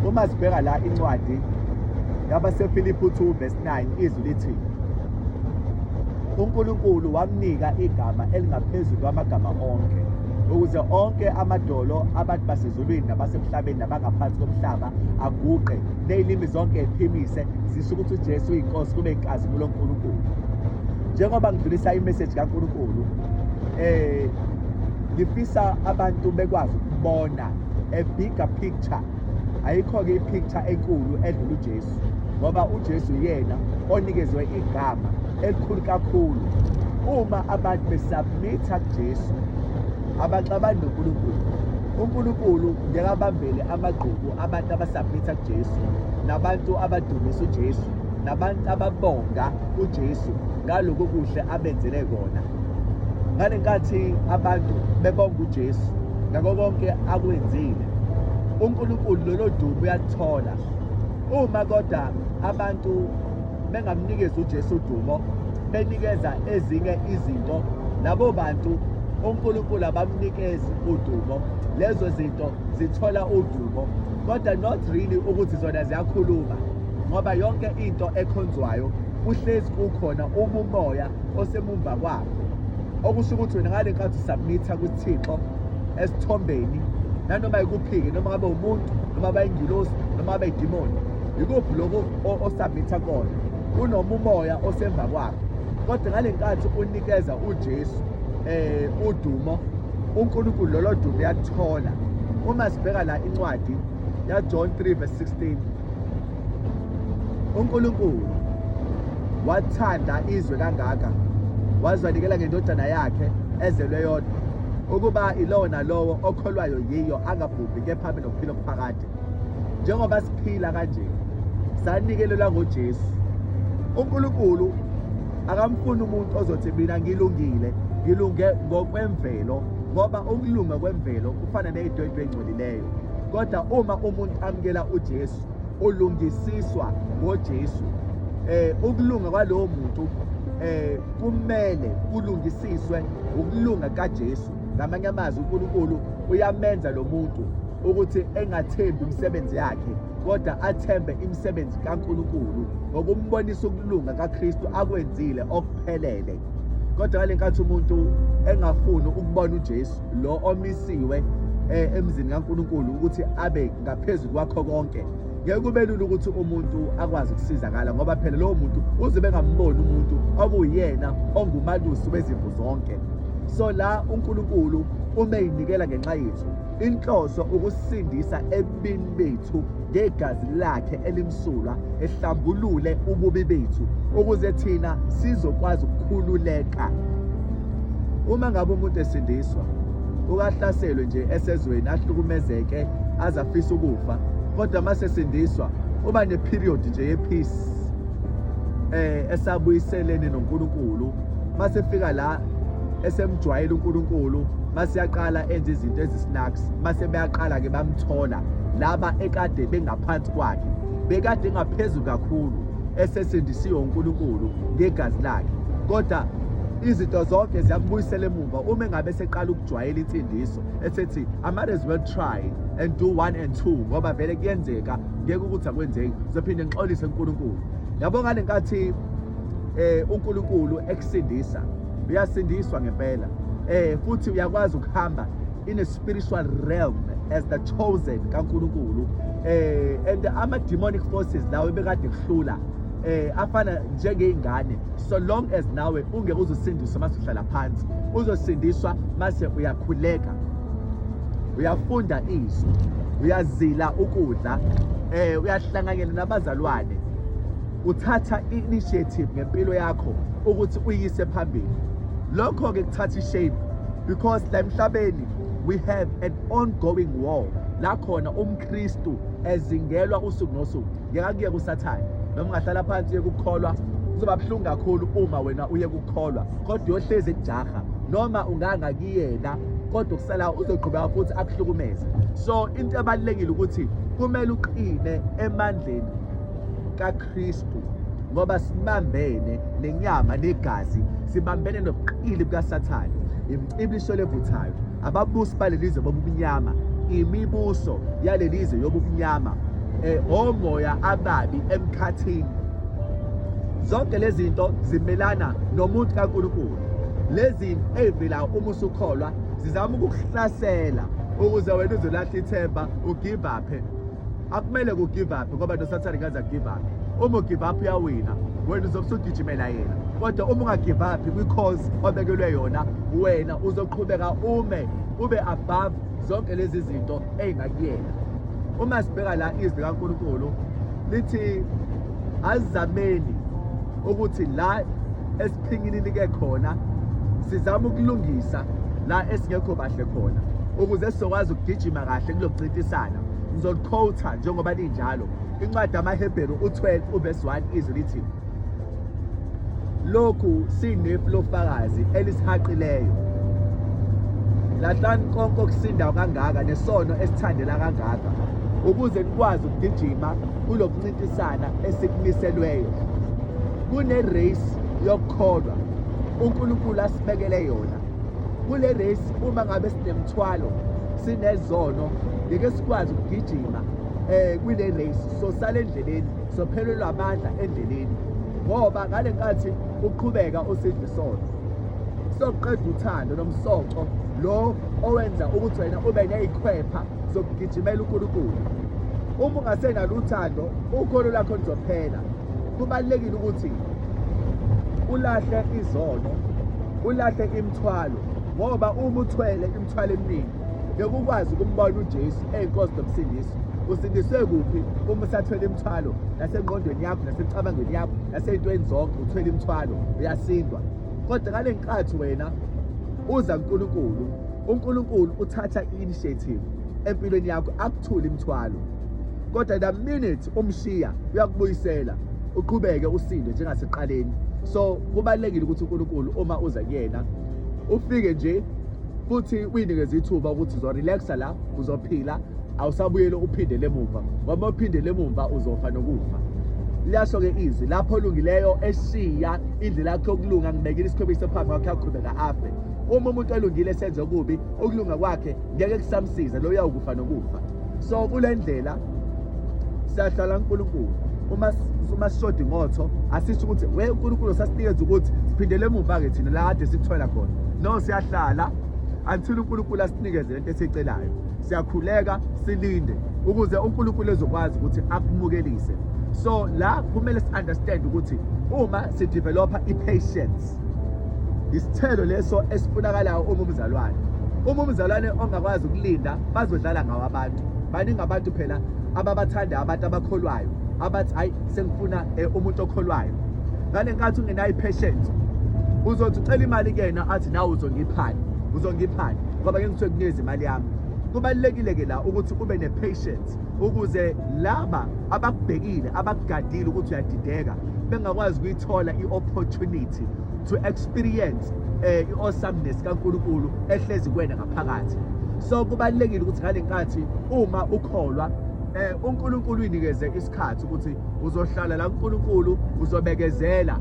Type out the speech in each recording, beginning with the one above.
Uma sibheka la incwadi yabaseFilipi 2 verse 9, izwi lithi uNkulunkulu wamnika igama elingaphezulu kwamagama onke, ukuze onke amadolo abantu basezulwini nabasemhlabeni nabangaphansi komhlaba aguqe, nezilimi zonke ziphimise zisho ukuthi uJesu uyinkosi, kube inkazimulo uNkulunkulu. Njengoba ngidlulisa imessage kaNkulunkulu, ngifisa abantu bekwazi ukubona a bigger picture. Ayikho-ke i-picture enkulu edlula uJesu, ngoba uJesu yena onikezwe igama elikhulu kakhulu. Uma abantu besubmitha kuJesu, abaxabani noNkulunkulu. UNkulunkulu ngeke abambele amagqubu abantu abasubmitha kuJesu, nabantu abadumisa uJesu, nabantu ababonga uJesu ngaloko kuhle abenzele kona. Ngale nkathi abantu bebonga uJesu ngakho konke akwenzile, uNkulunkulu lolo dumo uyalithola. Uma kodwa abantu bengamnikezi uJesu udumo, benikeza ezinye izinto, labo bantu uNkulunkulu abamnikezi udumo, lezo zinto zithola udumo, kodwa not really ukuthi zona ziyakhuluma, ngoba yonke into ekhonzwayo kuhlezi kukhona ubumoya osemumva kwakho. Okusho ukuthi wena ngale nkathi usubmitha kuThixo esithombeni, nanoma ikuphi-ke, noma ngabe umuntu, noma abayingilosi, noma abayidimoni, ikuphi lokhu osubmitha kona, kunoma umoya osemva kwakho. Kodwa ngale nkathi unikeza uJesu udumo, uNkulunkulu lolo dumo uyakuthola. Uma sibheka la incwadi yaJohn 3 verse 16, uNkulunkulu wathanda izwe kangaka, waze wanikela ngendodana yakhe ezelwe yodwa, ukuba ilowo nalowo okholwayo yiyo angabhubhi kepha abe nokuphila okuphakade. Njengoba siphila kanje, sanikelelwa ngoJesu. uNkulunkulu akamfuni umuntu ozothi mina ngilungile, ngilunge ngokwemvelo, ngoba ukulunga kwemvelo kufana ney'dwedwe engcolileyo. Kodwa uma umuntu amukela uJesu, ulungisiswa ngoJesu. Ukulunga kwalowo muntu kumele kulungisiswe ukulunga kaJesu. Ngamanye amazwi, uNkulunkulu uyamenza lo muntu ukuthi engathembi imisebenzi yakhe, kodwa athembe imisebenzi kaNkulunkulu ngokumbonisa ukulunga kaKristu akwenzile okuphelele. Kodwa ngale nkathi umuntu engafuni ukubona uJesu lo omisiwe emzini kaNkulunkulu ukuthi abe ngaphezulu kwakho konke, ngeke kube lula ukuthi umuntu akwazi ukusizakala, ngoba phela lowo muntu uze bengamboni umuntu okuyena ongumalusi wezimvu zonke. So la uNkulunkulu uma eyinikela ngenxa yethu, inhloso ukusindisa ebubini bethu ngegazi lakhe elimsulwa, ehlambulule ububi bethu ukuze thina sizokwazi ukukhululeka. Uma ngabe umuntu esindiswa, ukahlaselwe nje esezweni, ahlukumezeke aze afise ukufa, kodwa uma sesindiswa uba ne-period nje ye-peace esabuyiselene noNkulunkulu. Mase fika la esemjwayela uNkulunkulu, mase yaqala enza izinto ezisnacks, mase beyaqala ke bamthola laba ekade bengaphansi kwakhe, bekade engaphezulu kakhulu, esesindisiwe uNkulunkulu ngegazi lakhe. Kodwa izinto zonke ziyakubuyisela emuva uma engabe seqala ukujwayela insindiso, esethi I might as well try and do 1 and 2, ngoba vele kuyenzeka, ngeke ukuthi akwenzeki, ngizophinde ngixolise kuNkulunkulu. Yabo, ngale nkathi uNkulunkulu ekusindisa, uyasindiswa ngempela, futhi uyakwazi ukuhamba in a spiritual realm as the chosen kaNkulunkulu, and ama demonic forces lawo ebekade kuhlula afana njengeyingane. So long as nawe ungeke uzosindiswa mase uhlala phansi, uzosindiswa mase uyakhuleka, uyafunda izwi, uyazila ukudla, uyahlanganyela nabazalwane, uthatha initiative ngempilo yakho ukuthi uyise phambili. Lokho ke kuthatha ishape, because la emhlabeni we have an ongoing war la khona umKristu ezingelwa usuku nosuku. Ngeke akuyeke uSathane, noma ungahlala phansi uye kukholwa, kuzoba buhlungu kakhulu uma wena uye kukholwa, kodwa uyohlezi ekujaha, noma unganga kuyena, kodwa kusala uzoqhubeka futhi akuhlukumeze. So into ebalulekile ukuthi kumele uqine emandleni kaKristu, ngoba sibambene nenyama negazi, sibambene nobuqili bukaSathane, imicibisho levuthayo, ababusi balelizwe bobumnyama, imibuso yalelizwe yobumnyama. omoya ababi emkhathini. Zonke lezi zinto zimelana nomuntu kaNkulunkulu. Lezi ey'velayo uma usukholwa zizama ukukuhlasela ukuze wena uzolahla ithemba, ugive up. Akumele ku-give up ngoba noSathane ngaze a-give up. Uma u-give up uyawina, wena uzobe usugijimela yena. Kodwa uma unga-give up kwi-cause obekelwe yona, wena uzoqhubeka ume ube above zonke lezi zinto ey'ngakuyena. Uma sibheka la izwi likaNkulunkulu lithi azameni ukuthi la esiphingininike khona sizama ukulungisa la esingekho bahle khona ukuze sizokwazi ukugijima kahle kulokuncintisana. Ngizolikhowutha njengoba linjalo incwadi yamaHebheru u-12 uvesi 1, izwi lithi lokhu sinefu lofakazi elisihaqileyo, lahlani konke okusindayo kangaka nesono esithandela kangaka, ukuze nikwazi ukugijima kulokuncintisana esikumiselweyo. Kune-race yokukholwa uNkulunkulu asibekele yona. Kule race uma ngabe sinemthwalo, sinezono, ngeke sikwazi ukugijima kule race, sosala endleleni, sophelelwa amandla endleleni, ngoba ngale nkathi uqhubeka usidla isono, sokuqeda uthando nomsoco lo owenza ukuthi wena ube neyikhwepha zokugijimela uNkulunkulu. Uma ungasenalo uthando, ukholo lwakho luzophela. Kubalulekile ukuthi ulahle izono, ulahle imithwalo, ngoba uma uthwele imithwalo eminingi ngeke ukwazi ukumbona uJesu eyinkosi nomsindisi. Usindiswe kuphi uma usathwele imithwalo nasengqondweni yakho, nasemcabangweni yakho, nasey'ntweni zonke uthwele imithwalo, uyasindwa. Kodwa ngale nkathi wena uza kuNkulunkulu, uNkulunkulu uthatha i-initiative empilweni yakho, akuthule imithwalo. Kodwa the minute umshiya uyakubuyisela, uqhubeke usinde njengasekuqaleni. So kubalulekile ukuthi uNkulunkulu uma uza kuyena ufike nje futhi uyinikeze ithuba ukuthi uzorelaxa la, uzophila, awusabuyele uphindele emuva, ngoba uphindele emumva uzofa nokufa. Liyasho-ke izwi lapho olungileyo eshiya indlela yakhe yokulunga, ngibekile isikhwebiso phambi kwakhe, aqhubeka afe. Uma umuntu olungile esenza okubi, ukulunga kwakhe ngeke kusamsiza, lo uyawukufa nokufa. So kule ndlela siyahlala uNkulunkulu. Uma sishoda ingotho, asisho ukuthi we uNkulunkulu sasinikeza ukuthi siphindele emuva-ke thina la kade sikuthola khona. No, siyahlala until uNkulunkulu asinikeze lento esiyicelayo. Siyakhuleka silinde ukuze uNkulunkulu ezokwazi ukuthi akumukelise. So la kumele si-understand ukuthi uma sidevelopa i-patience, isithelo leso esifunakalayo uma umzalwane. Uma umzalwane ongakwazi ukulinda, bazodlala ngawo abantu. Baningi abantu phela ababathanda abantu abakholwayo, abathi hayi sengifuna umuntu okholwayo. Ngale nkathi ungenayo i-patience, uzothi ucela imali kuyena athi nawe uzongiphani, uzongiphani, ngoba ngeke ngithiwe kunikeza imali yami. Kubalulekile-ke la ukuthi ube ne-patience ukuze laba abakubhekile, abakugadile ukuthi uyadideka, bengakwazi ukuyithola i-opportunity to experience i-awesomeness kaNkulunkulu ehlezi kuwena ngaphakathi. So kubalulekile ukuthi ngale nkathi uma ukholwa, uNkulunkulu uyinikeze isikhathi ukuthi uzohlala la kuNkulunkulu, uzobekezela,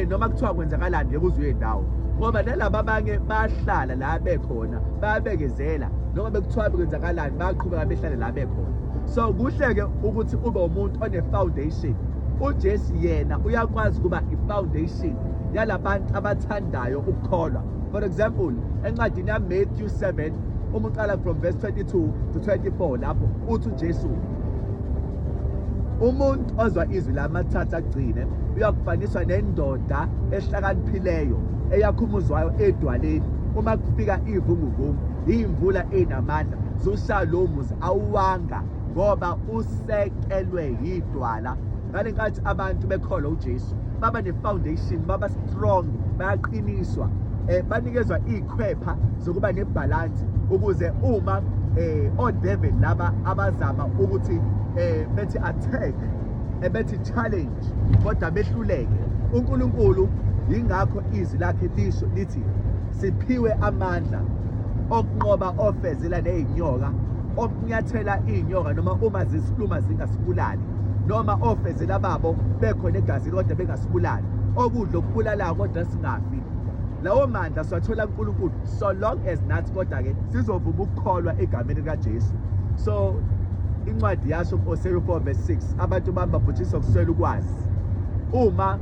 noma kuthiwa kwenzakalani ngeke uze uye ndawo, ngoba nalaba abanye bahlala la bekhona, bayabekezela, noma bekuthiwa kwenzakalani bayaqhubeka behlale la bekhona. So kuhle-ke ukuthi ube umuntu one-foundation. uJesu yena uyakwazi ukuba i-foundation yalabantu abathandayo ukukholwa. For example, encwadini yaMatthew 7, uma uqala from verse 22 to 24, lapho uthi uJesu, umuntu ozwa izwi lami athathe agcine uyakufaniswa nendoda ehlakaniphileyo eyakha umuzi wayo edwaleni. Uma kufika ivunguvungu, iy'mvula ey'namandla zushaya lowo muzi, awuwanga, ngoba usekelwe yidwala. Ngale nkathi abantu bekholwa uJesu, baba ne-foundation, baba strong, bayaqiniswa, banikezwa iy'khwepha zokuba nebhalansi, ukuze uma o-devil laba abazama ukuthi bethi attack, bethi challenge, kodwa behluleke. uNkulunkulu, yingakho izwi lakhe lisho lithi siphiwe amandla okunqoba ofezela ney'nyoka, okunyathela iy'nyoka, noma uma zisiluma zingasibulali, noma ofezela babo bekhona egazini kodwa bengasibulali, okudla okubulalayo kodwa singafi. Lawo mandla siwathola kuNkulunkulu so long as nathi kodwa-ke sizovuma ukukholwa egameni likaJesu. So Incwadi yasho kuHoseya 4 verse 6, abantu bami babhujiswa kuswela ukwazi. Uma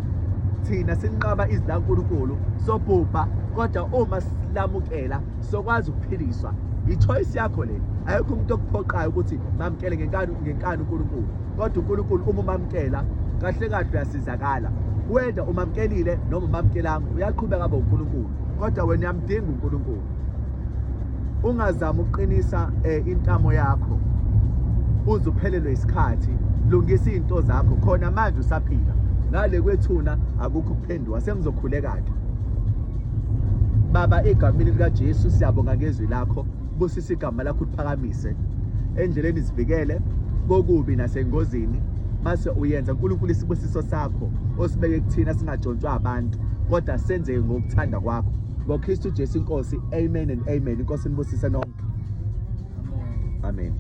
thina sinqaba izwi laNkulunkulu sobhubha, kodwa uma silamukela sokwazi ukuphiliswa. I-choice yakho le. Ayikho umuntu okuphoqayo ukuthi mamkele ngenkani ngenkani uNkulunkulu. Kodwa uNkulunkulu uma umamkela kahle kahle uyasizakala. Whether umamkelile noma umamkelanga uyaqhubeka abe uNkulunkulu. Kodwa wena uyamdinga uNkulunkulu. Ungazami ukuqinisa eh, intamo yakho uze uphelelwe isikhathi. Lungisa izinto zakho khona manje usaphila. Ngale kwethuna akukho ukuphenduka. Sengizokhuleka-ke. Baba, egameni likaJesu siyabonga ngezwi lakho. Busisa igama lakho uliphakamise endleleni, sivikele kokubi nasengozini. Mase uyenza uNkulunkulu isibusiso sakho osibeke kuthina singajontshwa abantu, kodwa senzeke ngokuthanda kwakho ngoKristu Jesu inkosi. Amen and amen. Inkosi inibusise nonke. Amen.